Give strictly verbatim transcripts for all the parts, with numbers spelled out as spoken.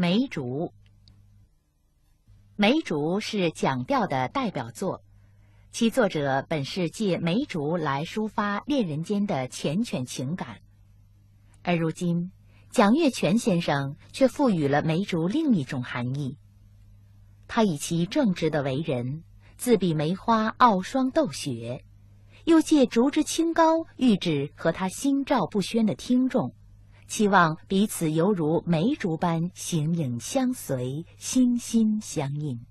梅竹。梅竹是蒋调的代表作，其作者本是借梅竹来抒发恋人间的缱绻情感。而如今，蒋月泉先生却赋予了梅竹另一种含义。他以其正直的为人，自比梅花傲霜斗雪，又借竹之清高，喻指和他心照不宣的听众，期望彼此犹如梅竹般形影相随，心心相印。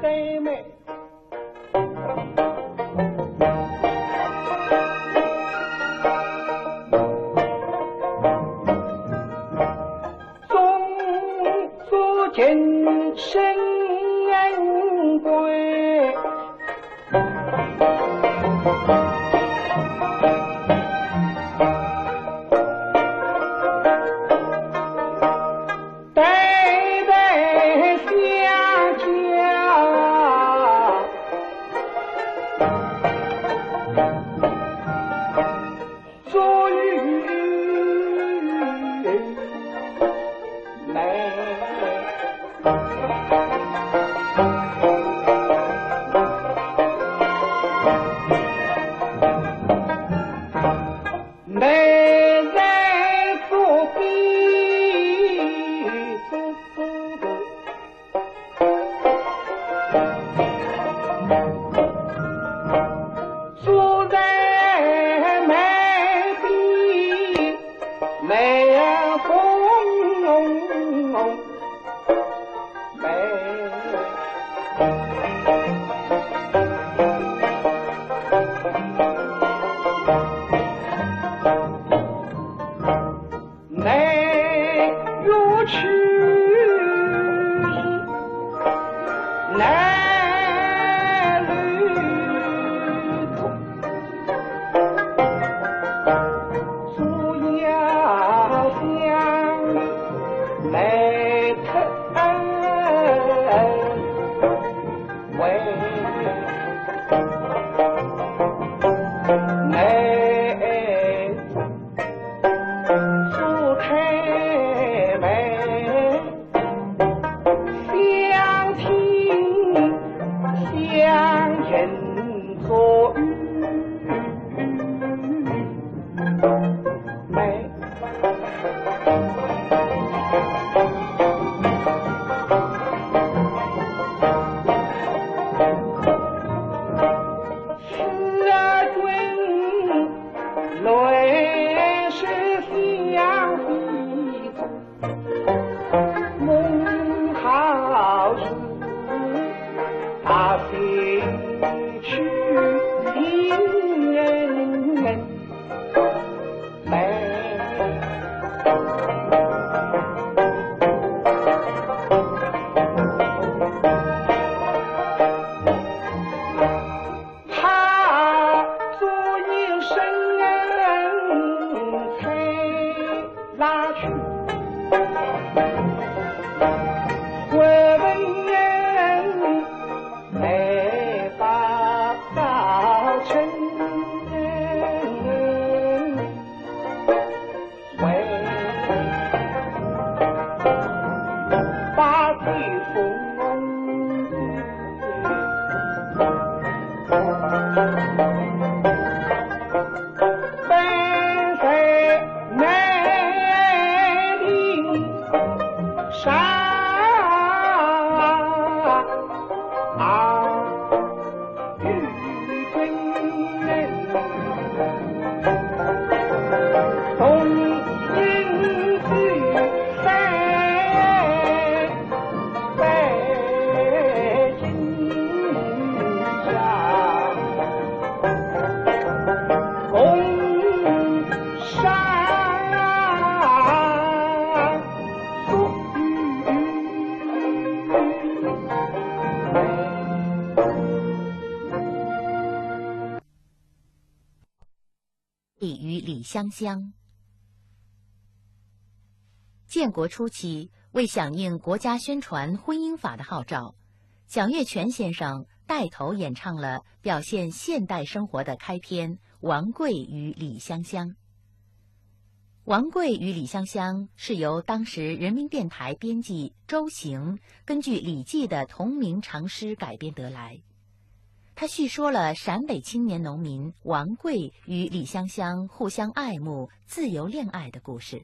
对妹。立于李香香。建国初期，为响应国家宣传婚姻法的号召，蒋月泉先生带头演唱了表现现代生活的开篇《王贵与李香香》。王贵与李香香是由当时人民电台编辑周行根据李济的同名长诗改编得来。他叙说了陕北青年农民王贵与李香香互相爱慕、自由恋爱的故事。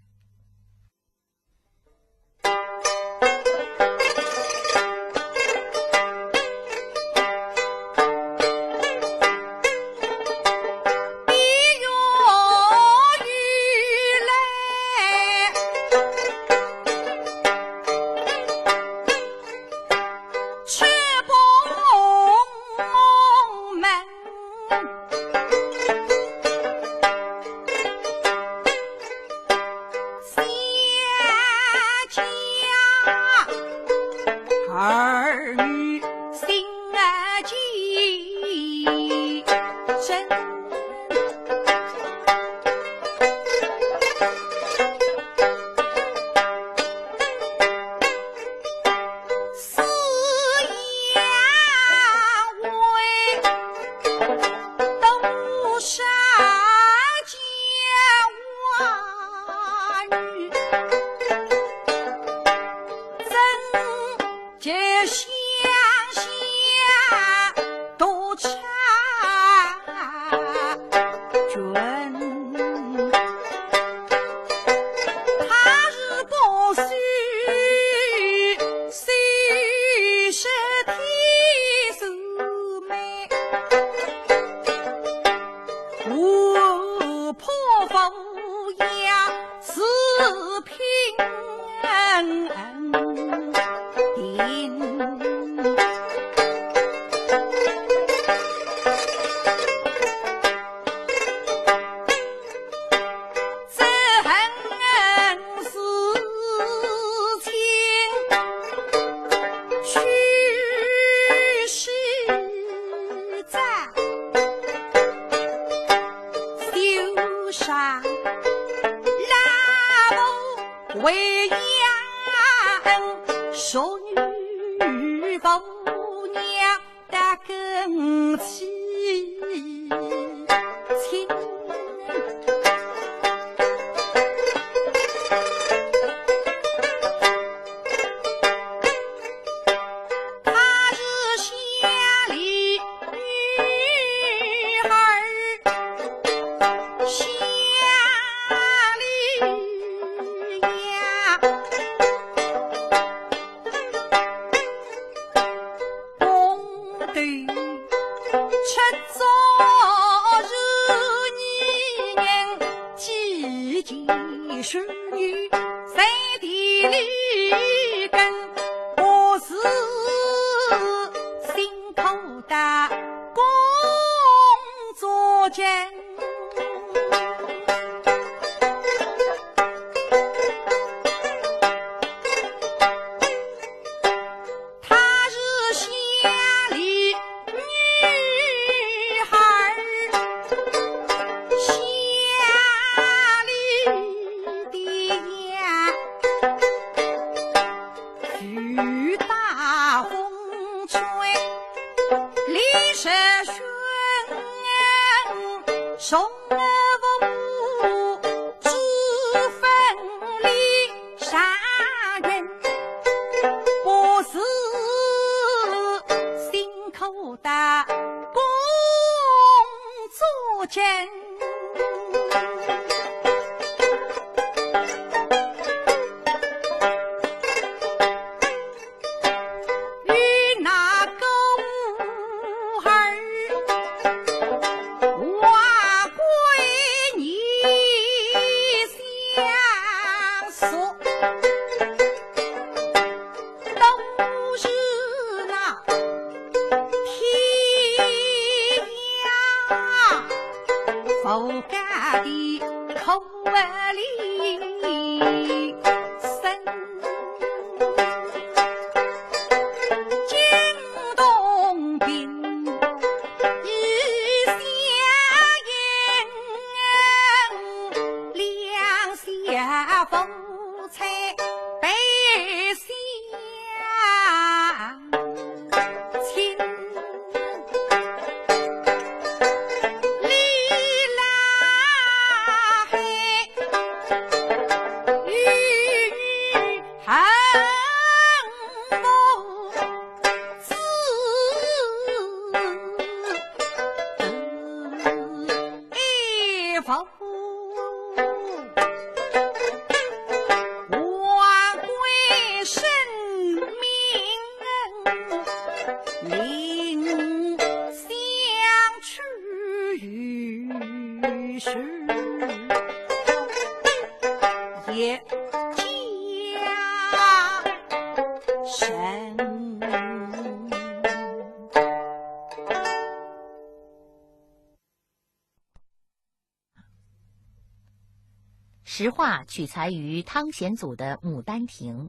实话取材于汤显祖的《牡丹亭》，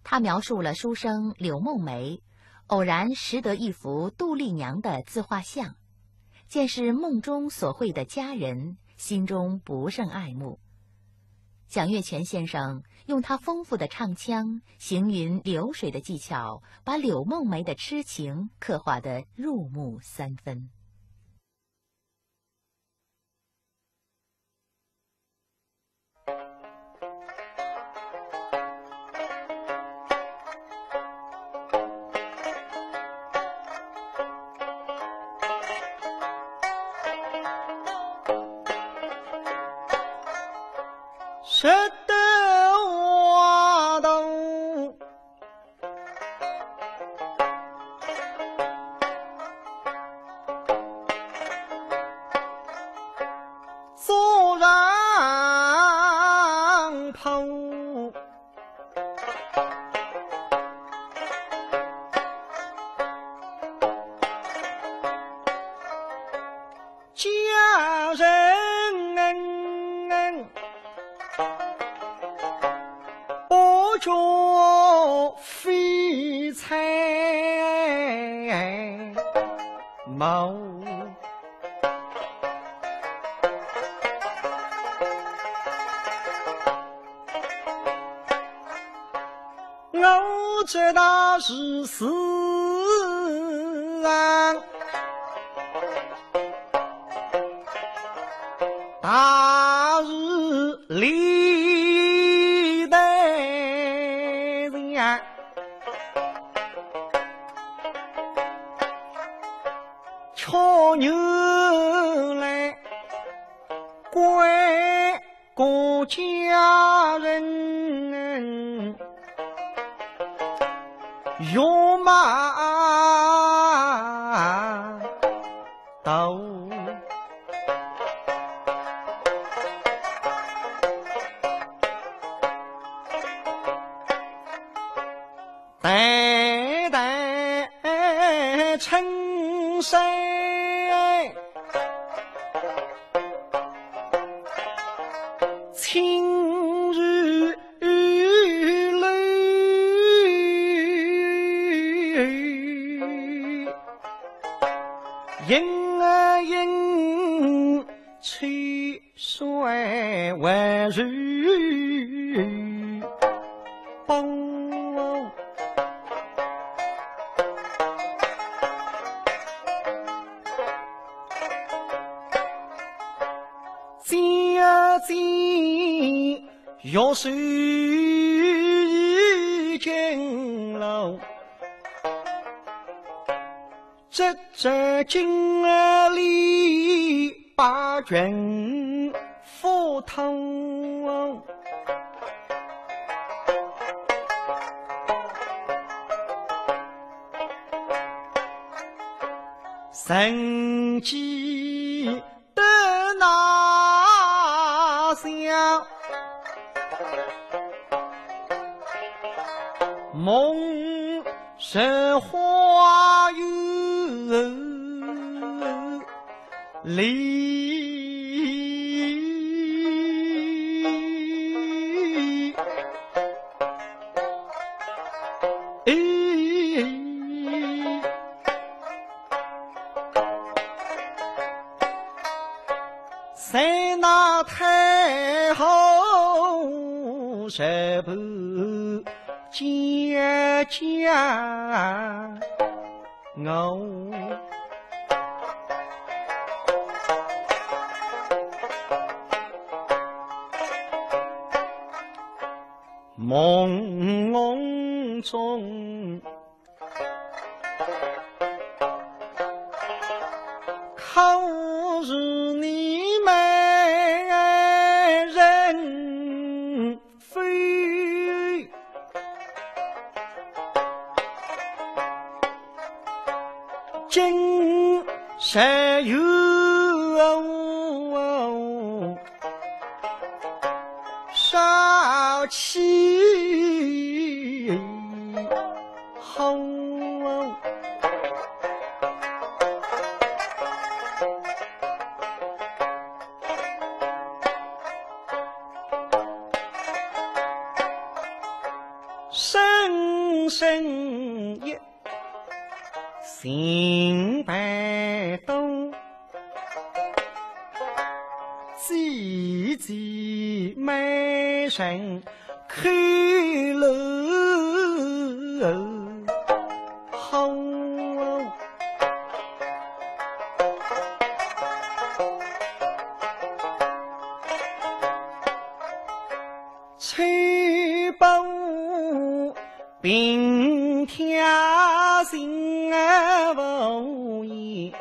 他描述了书生柳梦梅偶然拾得一幅杜丽娘的自画像，见是梦中所绘的佳人，心中不胜爱慕。蒋月泉先生用他丰富的唱腔、行云流水的技巧，把柳梦梅的痴情刻画得入木三分。 佳人，不觉非才貌。 我知道是是啊，大事理得呀，却原来怪 个佳人容貌丑，淡淡春色。 青如绿，莺啊莺，秋水还如风。 姐姐，玉手已经老，折折金丝把君赴托。 曾记得那宵，梦似花雨里。 在那太后这般姐姐我。 梦中，可是你美人 飞。今日又少妻后。深夜，心白多，姐姐美人 开了后，吹把平添心无言。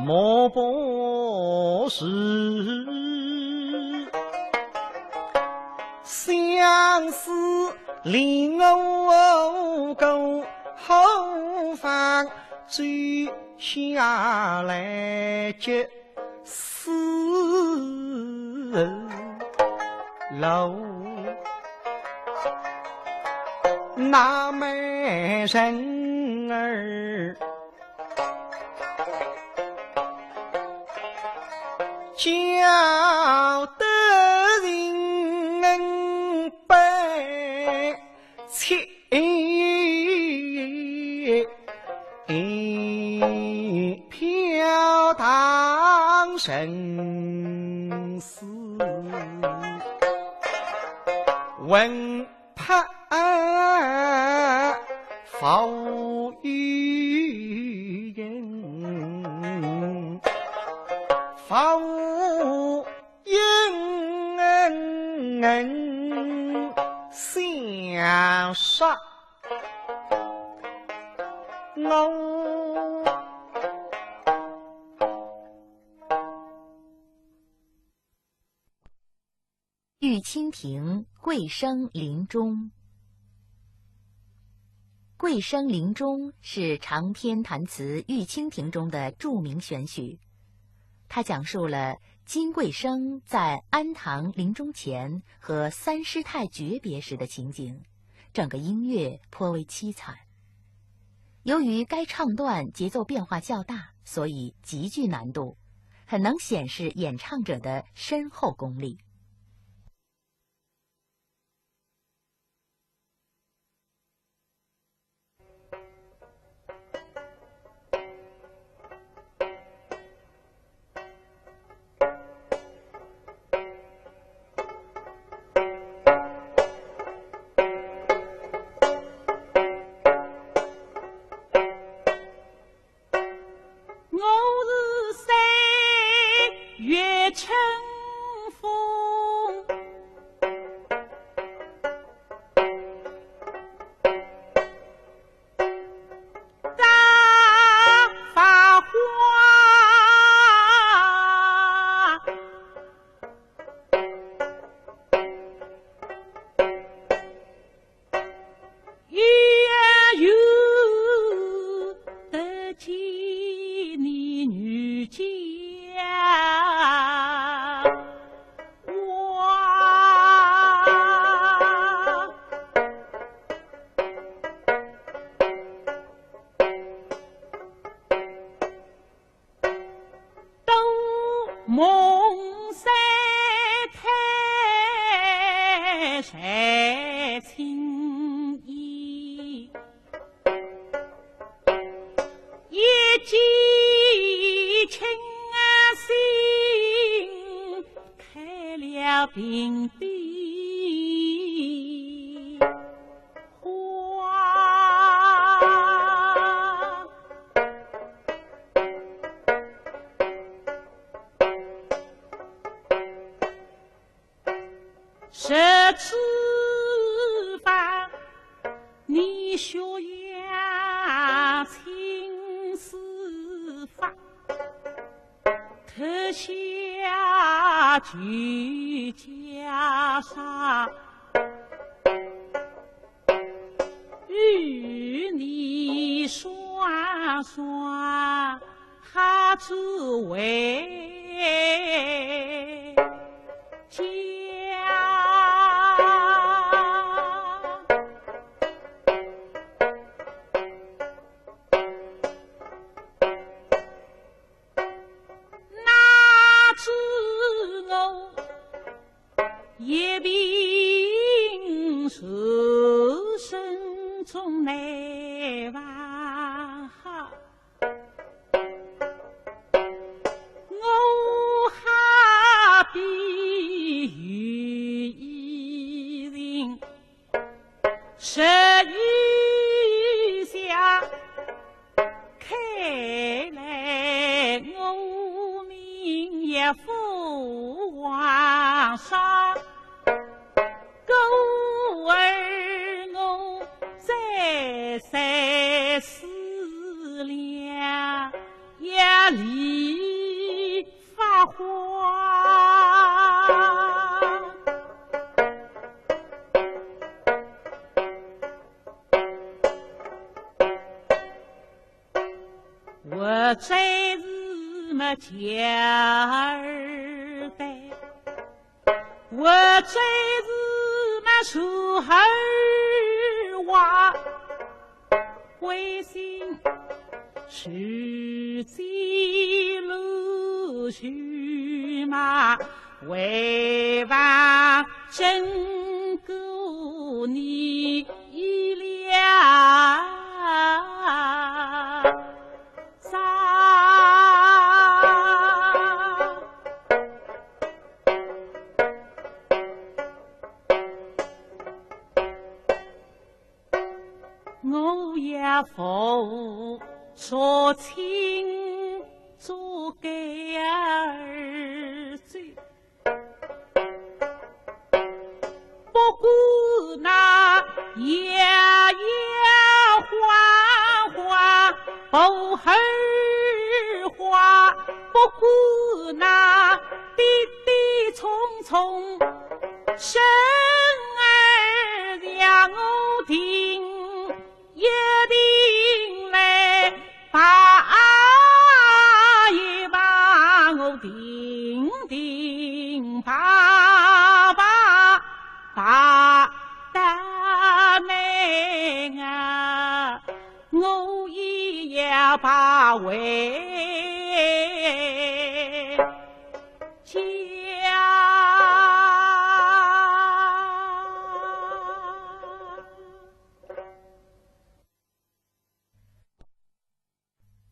莫不是相思离我过，何妨醉下来结丝楼。那美人儿 叫得人悲切，飘荡生死。问 怕无有人，无有人相杀我。 《玉蜻蜓·桂生林中》。《桂生林中》是长篇弹词《玉蜻蜓》中的著名选曲，它讲述了金桂生在安唐临终前和三师太诀别时的情景，整个音乐颇为凄惨。由于该唱段节奏变化较大，所以极具难度，很能显示演唱者的深厚功力。最是么叫儿对，我最是么树儿话，灰心是记录去嘛，为望真个你了。 我也无说清楚给儿子。 不管那爷爷花花不后花，不管那爹爹匆匆，生儿让我定，一定来把一把我定定把把把。 大妹啊，我也要把回家。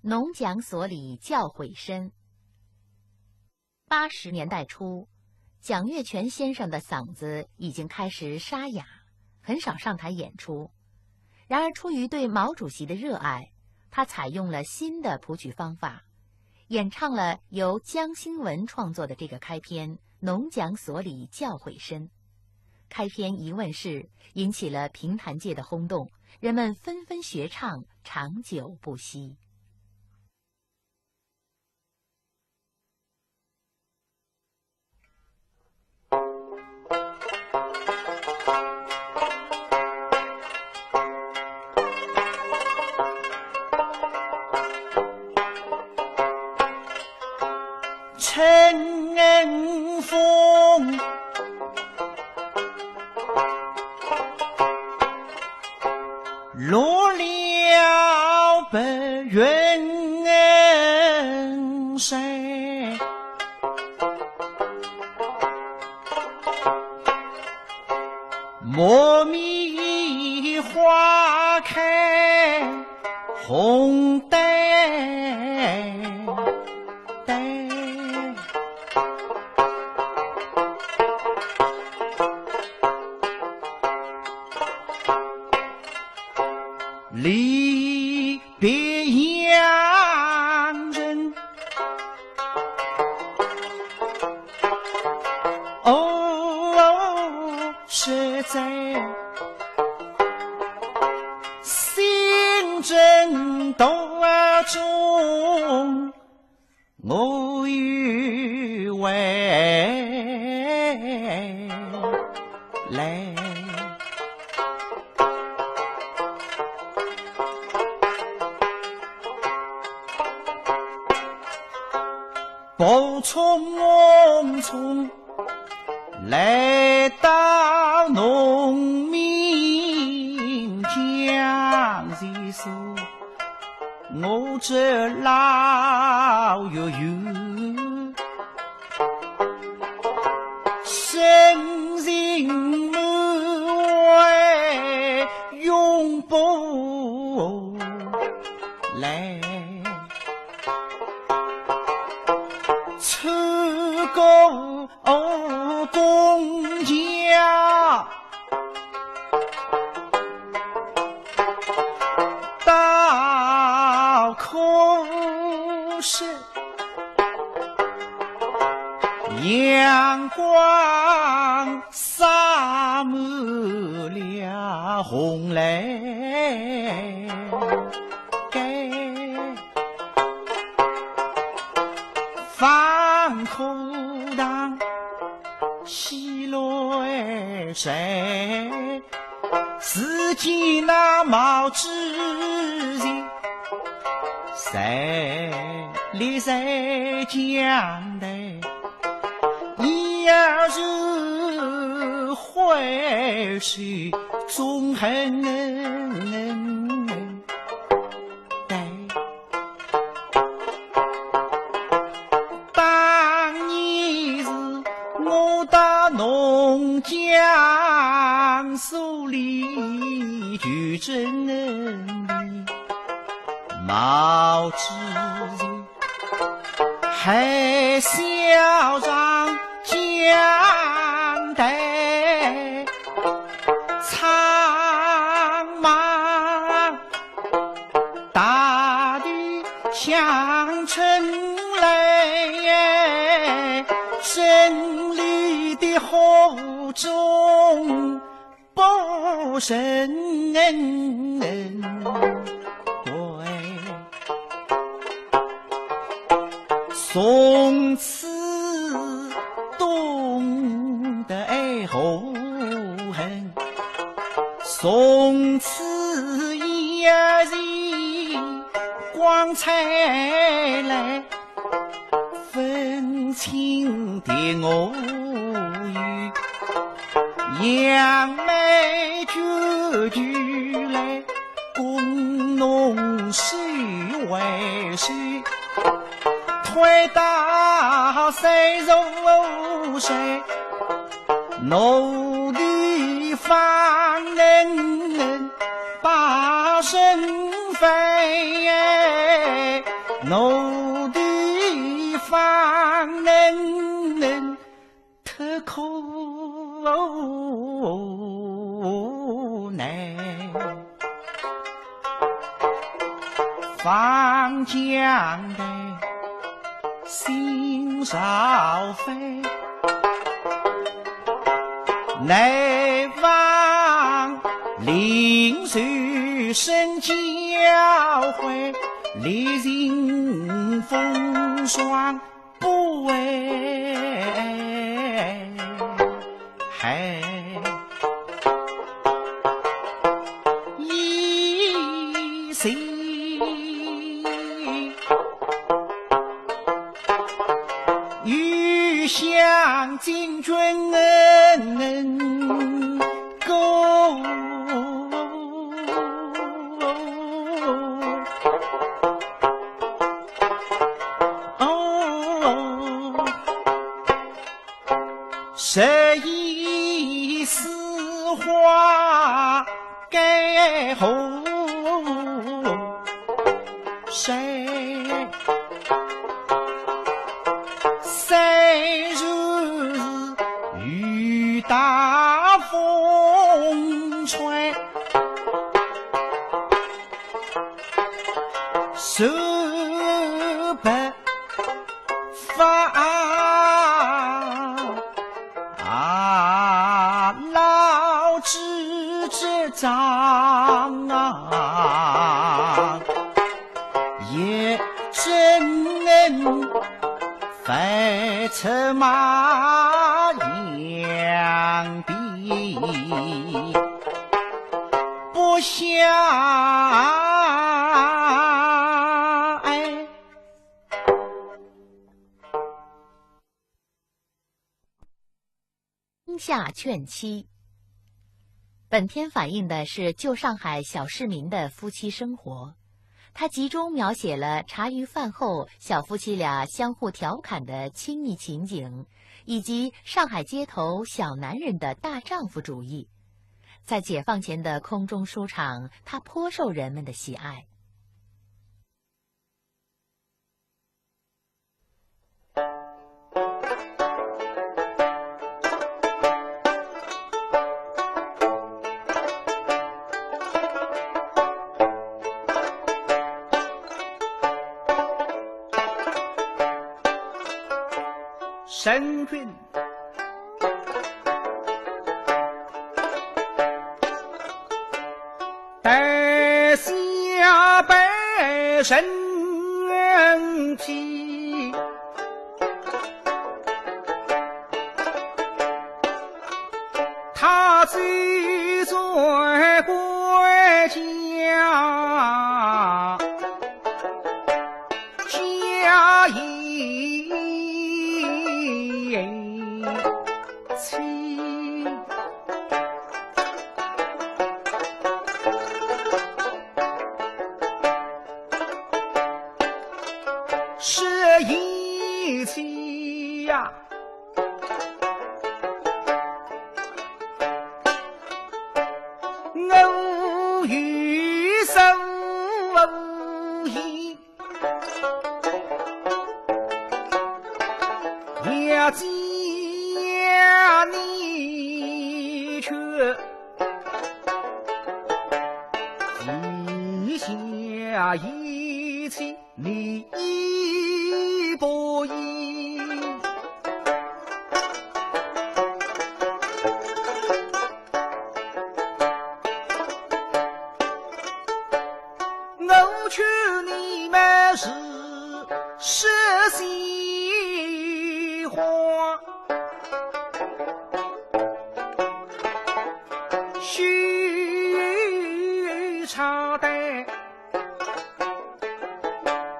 农讲所里教诲深。八十年代初，蒋月泉先生的嗓子已经开始沙哑，很少上台演出。然而，出于对毛主席的热爱，他采用了新的谱曲方法，演唱了由江兴文创作的这个开篇《农讲所里教诲深》。开篇一问世，引起了评弹界的轰动，人们纷纷学唱，长久不息。 春风落了白云山，木棉花开 红丹丹。离别乡人，哦，实在 心震多中，我又回来。步匆匆 来到农民讲习所，我这老学员，深情满怀永不来。 穿过公家，到可是阳光洒满了红来。 该放课堂起来谁？自己那毛主席在里在讲的，也是会是纵横的。当年是我到侬讲述里就真的毛主席 还笑上讲台，苍茫大地像春来，胜利的火种 不曾归。从此懂得爱和恨，从此也是光彩来 分清敌我友，扬眉吐气来供侬手为手，推倒三座山，奴地方能 把身飞，奴地方能脱苦难。方将的心潮飞， 难忘临水生交会，历尽风霜不畏寒。一心 欲向金军恩过。哦，谁以死花 盖河水，虽是雨打风吹，受不 发老之之障啊，也怎能飞出马扬鞭不下哎。 冬夏劝妻。本片反映的是旧上海小市民的夫妻生活，它集中描写了茶余饭后小夫妻俩相互调侃的亲密情景，以及上海街头小男人的大丈夫主义。在解放前的空中书场，它颇受人们的喜爱。 神君 待下拜神体，他最尊贵家。妻，是一妻呀，我有所无言。 也见你去，膝下一起，你不依。 我劝你们是实心话，须差待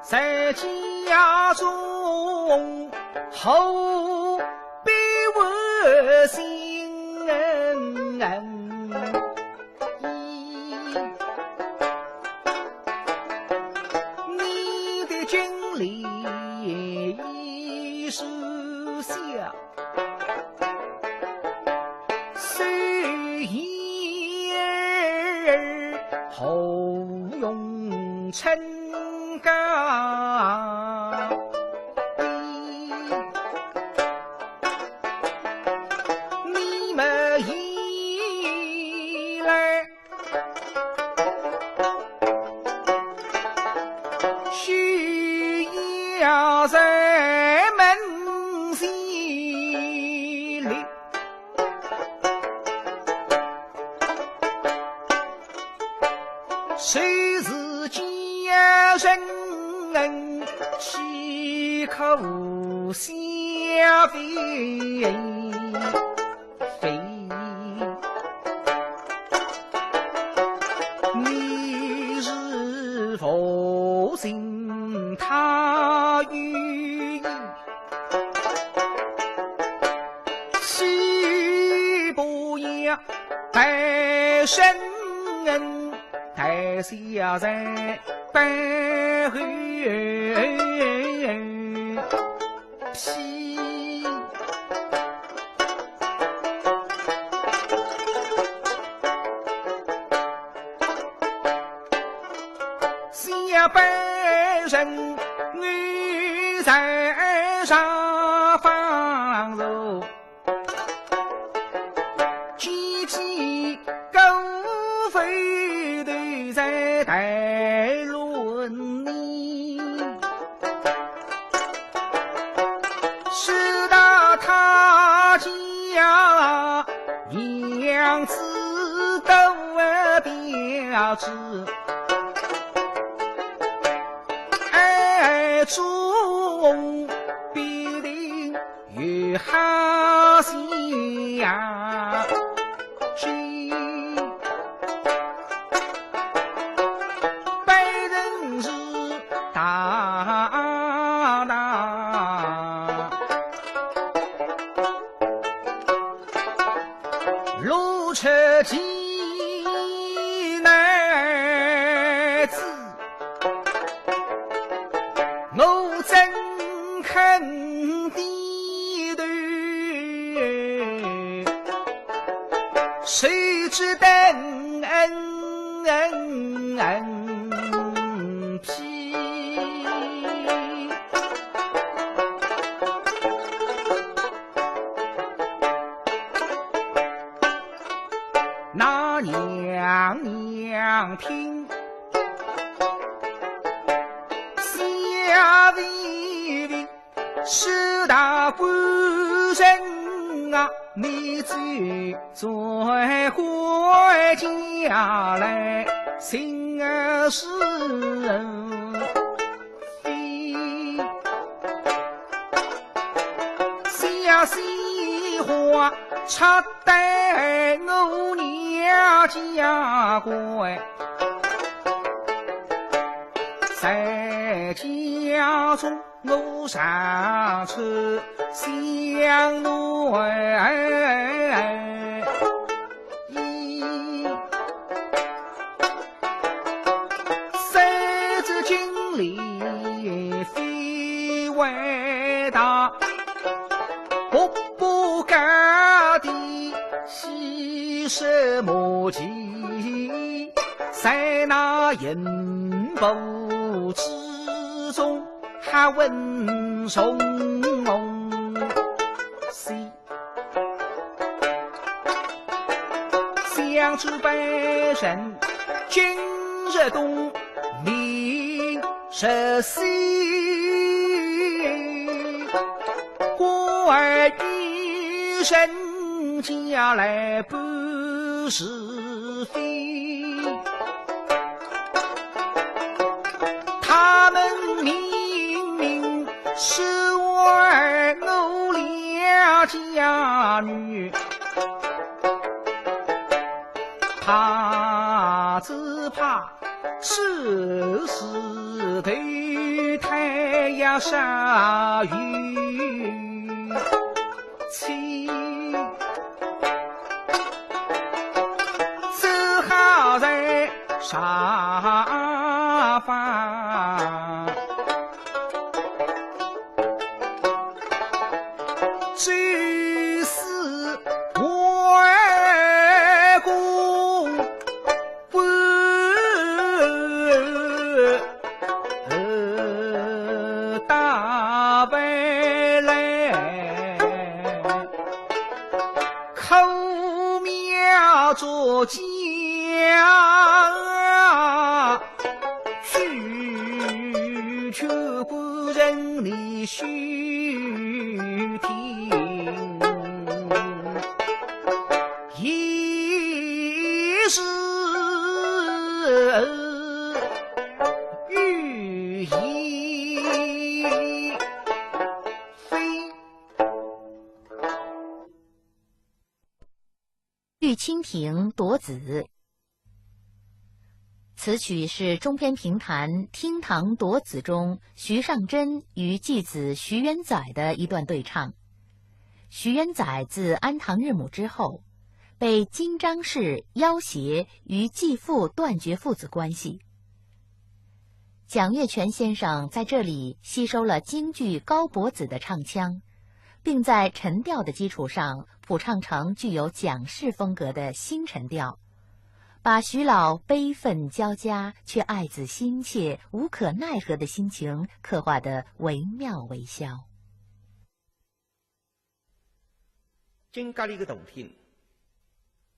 在家中，何必问心？ 你的金莲已是下，虽言儿何用称高低？你们一来 须要在门前立，谁是家人，岂可无下非？ 非，你是无心他有意，岂不要白生恩，白下人，白后妻。 下半生我在沙发上坐，几句高飞都在谈论你。 是道他家娘子多标致，爱中必定有好心呀。 白人是大大，路车进来子，我怎肯低头？ 谁知等恩恩恩批？那娘娘听，笑微微。 是大官人啊，你就转回家来，心事非。些些话插在我娘家关，在家中 我常常想侬儿。什么计，在那银布之中还问松。想这般人，今日东明日西，故而与人家来不是非。他们明明是我儿我两家女，怕只怕此事头太阳下雨。 妻，只好在沙发，就是我二公 不打败来，苦命作家，句句古人你须听。 一是欲已非。玉蜻蜓夺子。 此曲是中篇评弹《厅堂夺子》中徐尚珍与继子徐元宰的一段对唱。徐元宰自安唐日母之后，被金张氏要挟与继父断绝父子关系。蒋月泉先生在这里吸收了京剧高脖子的唱腔，并在陈调的基础上谱唱成具有蒋氏风格的新陈调， 把徐老悲愤交加却爱子心切、无可奈何的心情刻画得惟妙惟肖。金家里个大厅，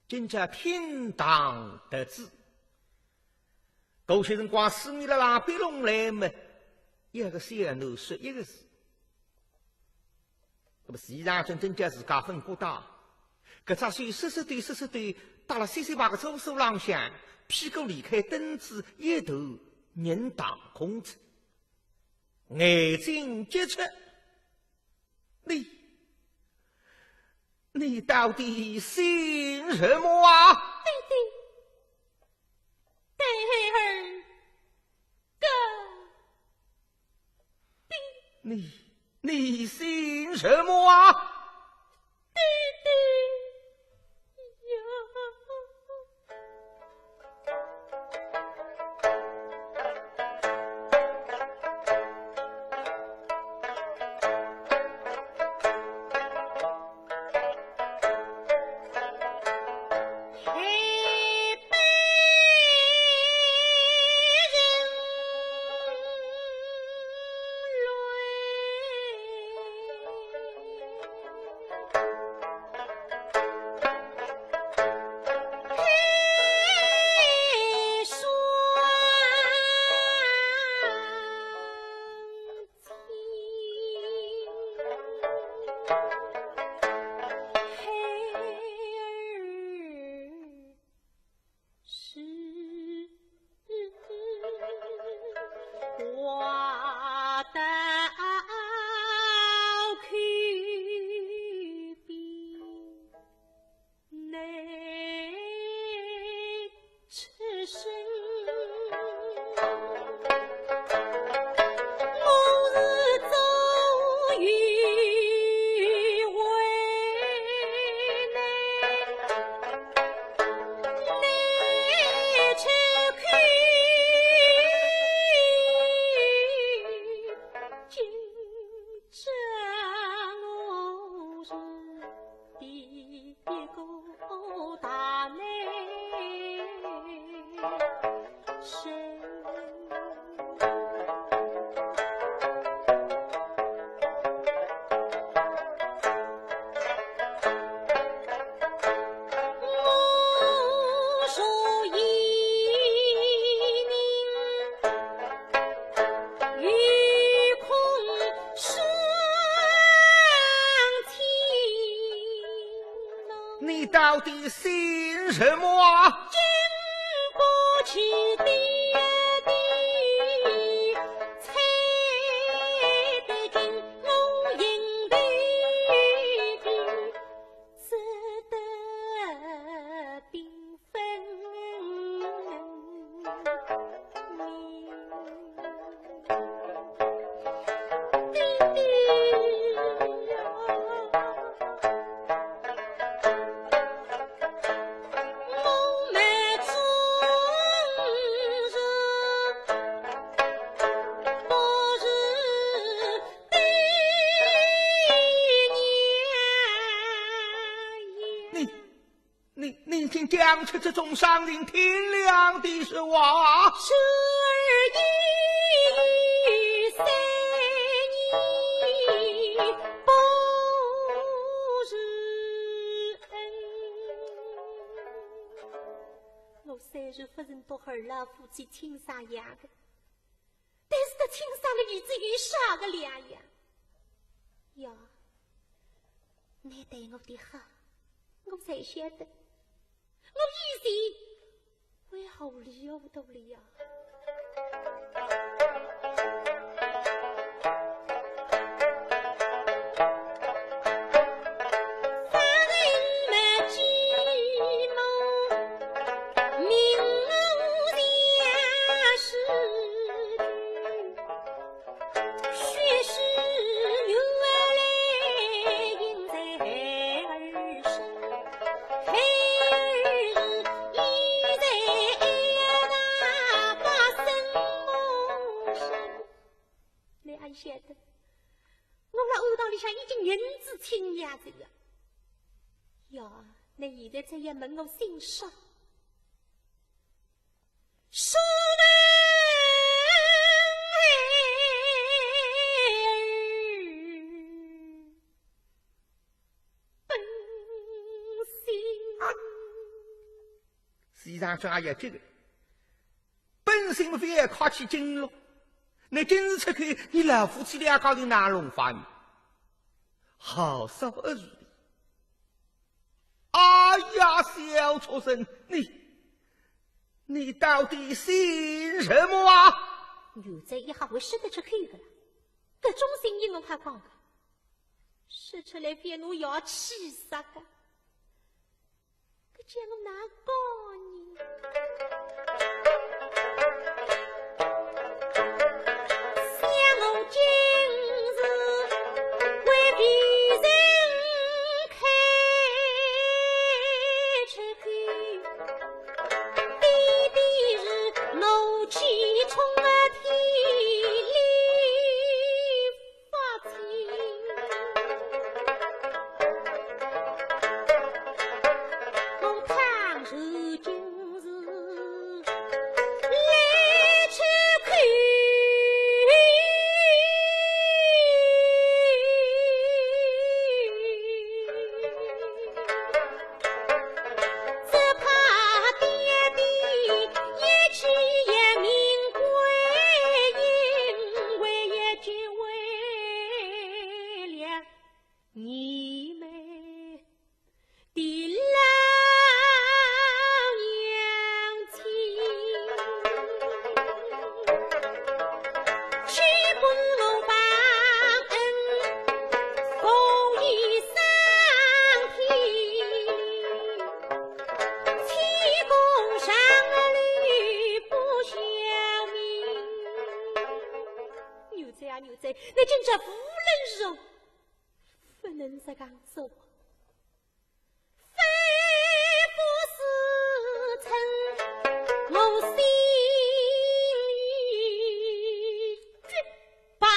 金家厅堂得知，搿歇辰光四面辣辣逼拢来么，一个小囡说一个字。 那么实际上真正叫自家分不到，搿只手说说对说说对，搭了三四百个左手浪向，屁股离开凳子一头，人荡空子，眼睛急出，你，你到底姓什么啊？爹爹，爹儿。 个，爹。你，你姓什么啊？爹爹呀。到底姓什么啊？经不起爹爹猜，得经我应对的，只得禀分。你，你，你竟讲出这种丧尽天良的说话？十二年三年不是恩。我虽然不曾和二老夫妻亲生养的，但是搭亲生的儿子有啥个两样？呀，你对我的好，我才晓得，我以前为何糊里糊涂了呀。你阿晓得，我辣庵堂里向已经认仔亲娘子了。哟，你现在再要问我姓啥？ 先生说：“哎呀，这个本姓勿要客气，金龙，那金字出口，你老夫妻两家头哪弄法呢？好说不如理。哎呀，小畜生，你，你到底姓什么啊？”女子一下会说得出口的了，搿种姓音我还讲个，说出来非拿爷气煞个。 搿叫我哪讲呢？想我今日为别人开出口，爹爹是怒气冲天，你 发情。我倘若今日来出口， 只怕爹爹一气也命归阴，为也就为了你们的老娘亲。岂不我忘恩 负义伤天，岂不上律不效命。牛哉啊，牛哉，你今朝无论如何不能这样做。 非不是称我心里绝吧？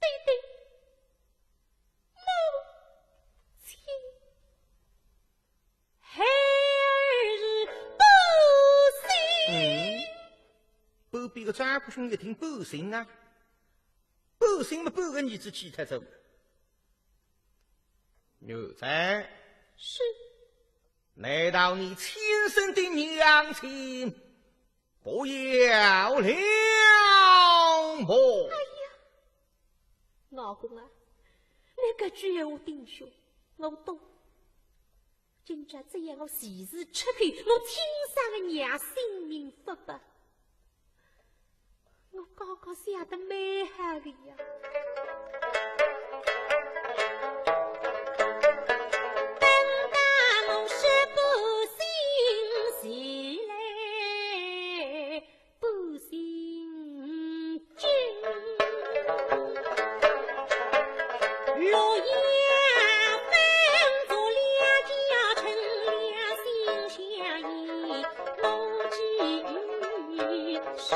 爹爹，母亲，孩儿是不信。嗯，旁边个张国雄一听不信啊，不信嘛，半个儿子气脱走。 牛哉。是。难道你亲生的娘亲不要了么？哎呀，外公啊，你搿句闲话顶凶，我懂。今朝只要我前世出口，我亲生的娘性命勿保。我刚刚想得蛮好的呀。等到我说不信，谁来 不信君。洛阳分作两家，成了心相依，我寄余生。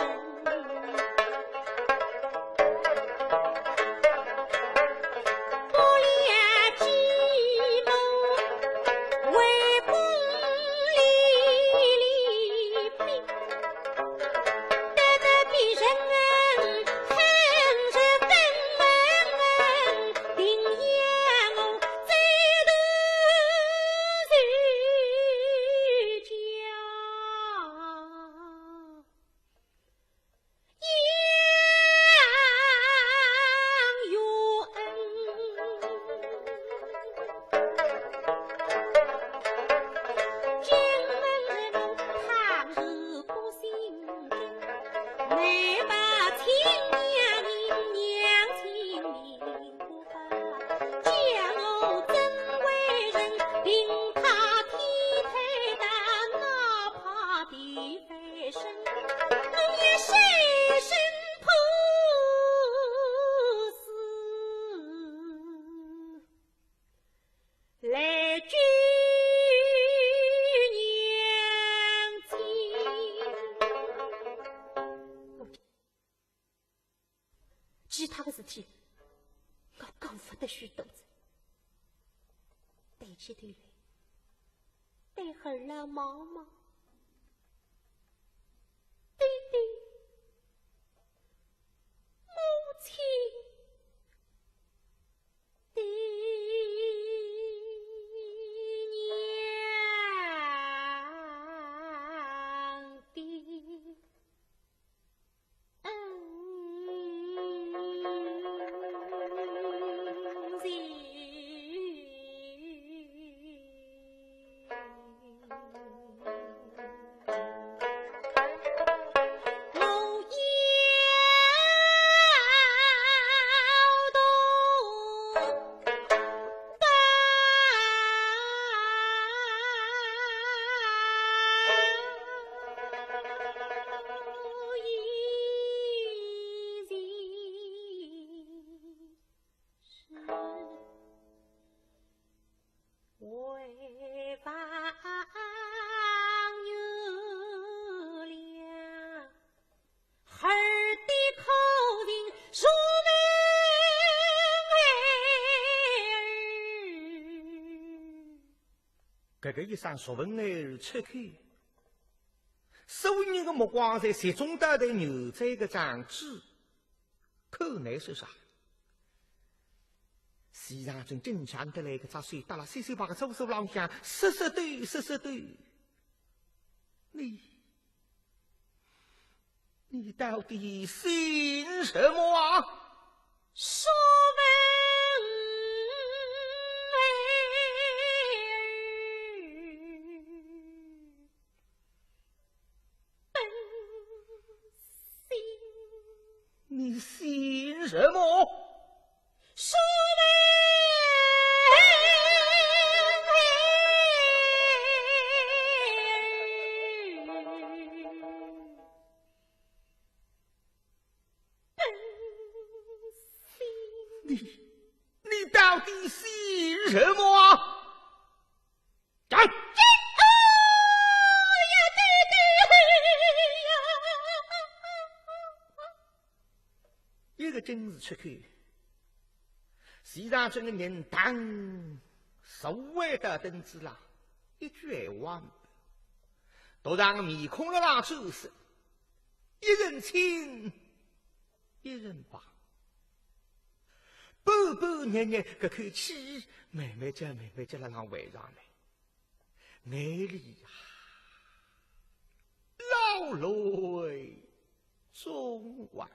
其他的事体，我讲勿得许多哉。抬起头来，对二老望望，爹爹，母亲， 爹娘的恩情。搿个一声淑文爱儿出口，所有人的目光侪集中到仔牛哉个长子。 看倷说啥？徐长春紧张得来，搿只手搭辣小手帕个左手浪向，瑟瑟抖，瑟瑟抖。你，你到底姓什么啊？淑文。 本姓。你姓什么？淑文。你，你到底姓什么啊？ 站！一个真字出口，徐长春个人当坐回到凳子浪，一句闲话没，头上面孔辣浪转色，一人亲，一人怕。半半日日，搿口气慢慢叫，慢慢叫辣浪回上来。 眼泪呀，老泪纵横。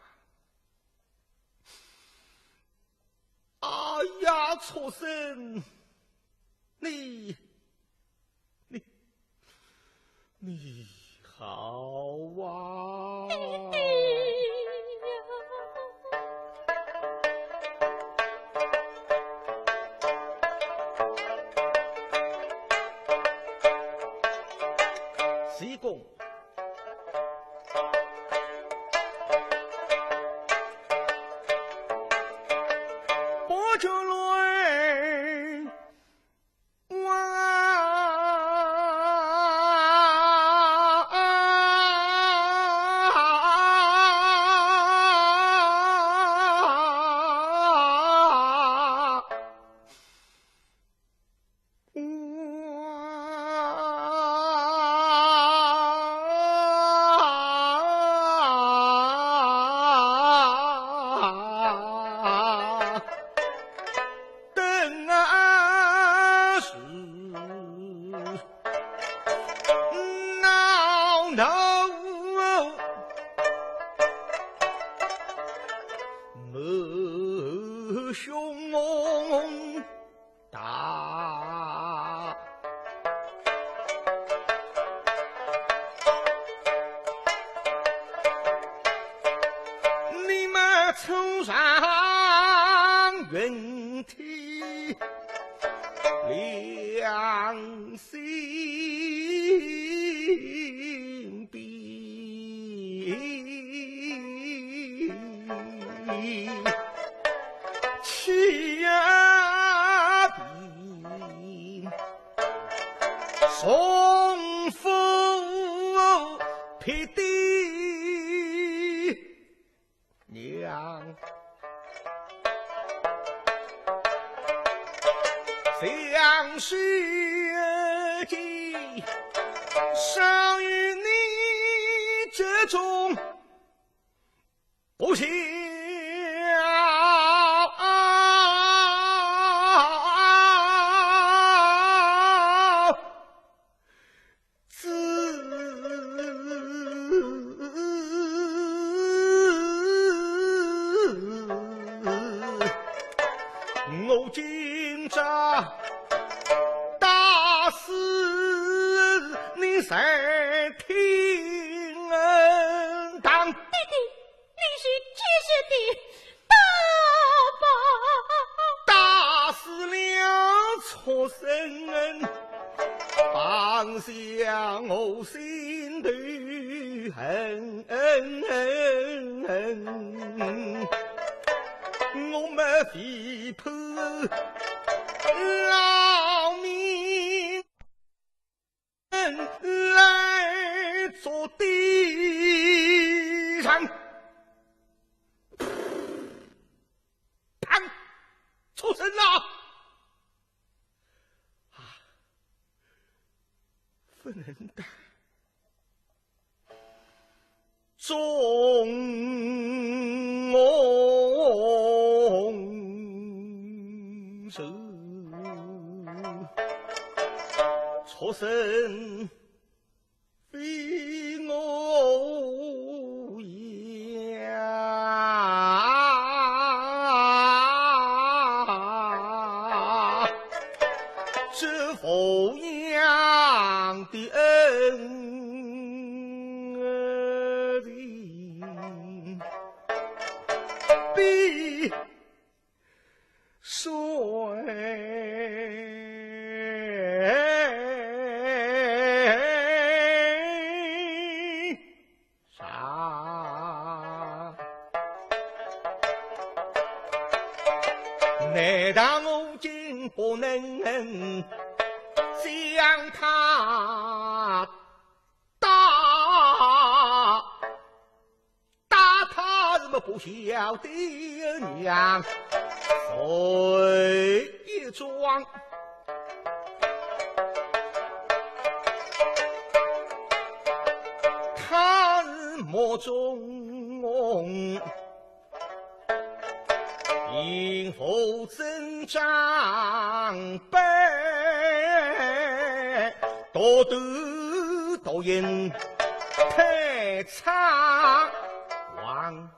哎呀，畜生！你好啊。西宫。 等啊是闹闹，没凶。 大。你们冲上云梯，良心病。 气呀比送夫劈的娘，相思的少于你这种 不孝子。我今朝打死你才听堂。爹爹， 你是及时的大宝。打死了畜生，放下我心头恨。我们非怕老命 来做抵偿。砰！畜生啊！啊，不能打。 众人畜生非我也，这抚养的恩 情，比谁长？难道我竟不能将他 打，打他什么不孝的娘，谁也装。他是目中 幸福增长百，独断独行太猖狂。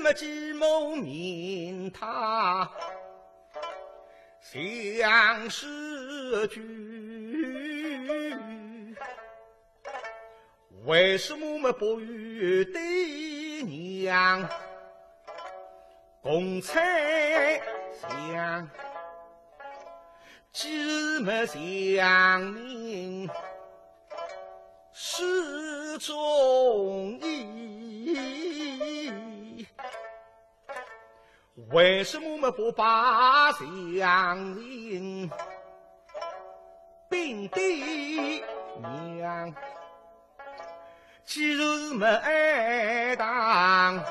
么继母命她相思句。为什么么不与爹娘共猜想？继母想明 事中意，为什么么不把详情禀爹娘？既然么爱当，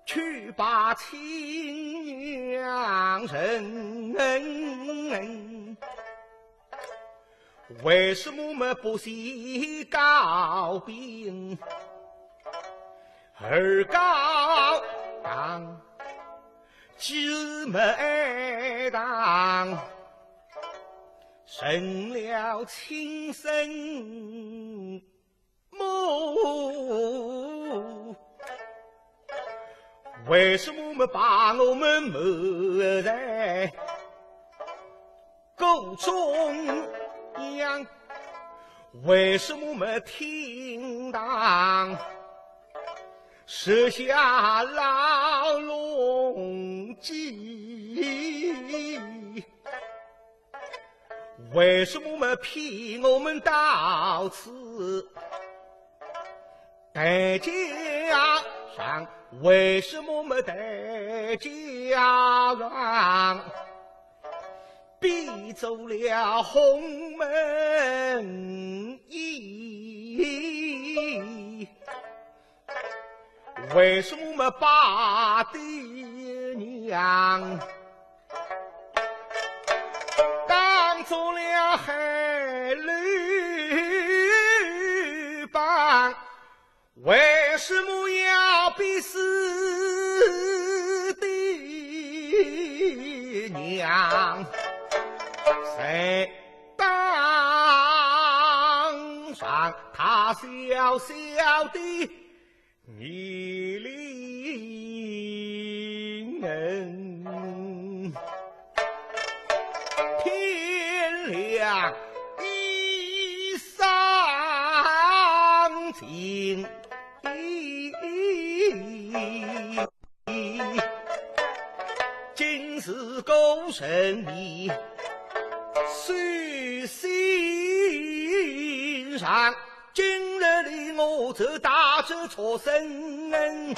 去把亲娘认。 为什么么不先告禀而告状？既然么爱当成了亲生母，为什么么把我们瞒在 故中央，为什么么听当设下牢笼计？为什么么骗我们到此 戴家场？为什么么戴家场变做了鸿门宴？为什么么把爹娘 当做了海陆帮，为什么要逼死爹娘？在当上他小小的 年龄，天亮衣裳尽。今日个人你是心上 今日里我就打这畜生。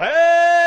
哎，